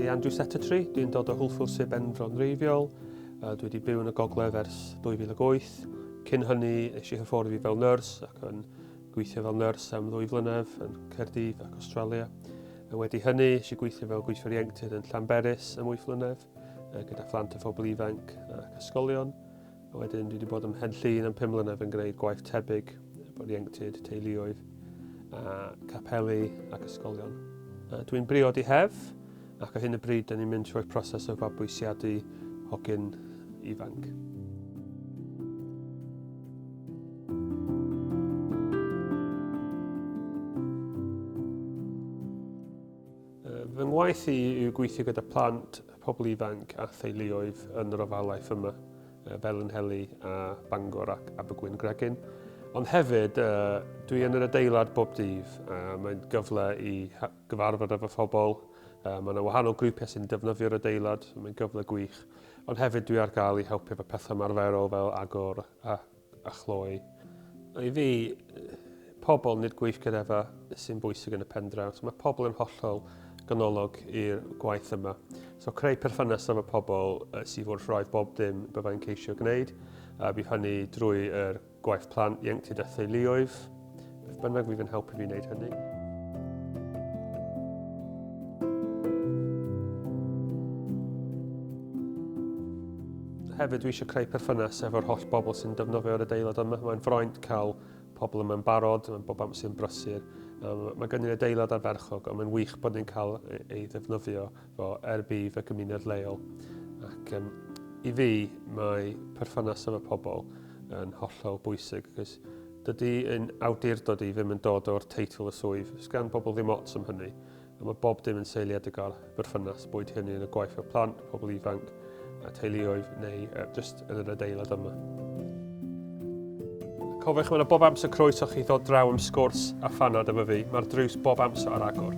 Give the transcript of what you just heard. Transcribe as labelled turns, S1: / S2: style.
S1: ydy Andrew Settatree, dwi'n dod o Hwlffordd Sir Benfro yn wreiddiol. Dwi wedi byw yn y gogledd ers 2008. Cyn hynny, nes i hyfforddi fel nyrs ac yn gweithio fel nyrs am ddwy flynedd yn Caerdydd ac Australia. A wedi hynny, nes i gweithio fel gweithiwr ieuenctid yn Llanberis am 8 flynedd, gyda phlant a phobl ifanc ac ysgolion. A wedyn dwi wedi bod ym Mhen Llŷn am 5 mlynedd yn gwneud gwaith tebyg efo ieuenctid, teuluoedd, a capeli ac ysgolion. Dwi'n briod i Hef, ac ar hyn o bryd da ni'n mynd trwy'r proses o fabwysiadu hogyn ifanc. Fy ngwaith i yw gweithio gyda plant, pobl ifanc a theuluoedd yn yr ofalaeth yma, Felinheli a Bangor ac Abergwyngregyn. Ond hefyd, dwi yn yr adeilad bob dydd. Mae'n gyfle i gyfarfod efo phobl. Mae yna wahanol grwpiau sy'n defnyddio'r adeilad, mae'n gyfle gwych. Ond hefyd dwi ar gael i helpu efo pethau ymarferol fel agor a a chloi. I fi, pobl nid gweithgareddau sy'n bwysig yn y pen draw. So mae pobl yn hollol ganolog i'r gwaith yma. So creu perthynas efo pobl sydd wrth roi bob dim byddai'n ceisio gwneud. A bydd hynny drwy yr gwaith plant, ieuenctid a theuluoedd. Beth bynnag fydd yn helpu fi wneud hynny. Hefyd dwi eisiau creu perthynas efo'r holl bobl sy'n defnyddio'r adeilad yma. Mae'n fraint cael pobl yma'n barod, mae'n bob amser yn brysur. Mae gen i'r adeilad ardderchog, ond mae'n wych bod ni'n cael ei ddefnyddio fo er budd y gymuned leol. Ac um, i fi, mae perthynas efo pobl yn hollol bwysig, cos dydy yn awdurdod i ddim yn dod o'r teitl y swydd. Sgan pobl ddim ots am hynny. A mae bob dim yn seiliedig ar berthynas, boed hynny yn y gwaith o plant, pobl ifanc, a teuluoedd neu uh, just yn yr adeilad yma. Cofiwch, mae yna bob amser croeso chi ddod draw am sgwrs a phanad efo fi. Mae'r drws bob amser ar agor.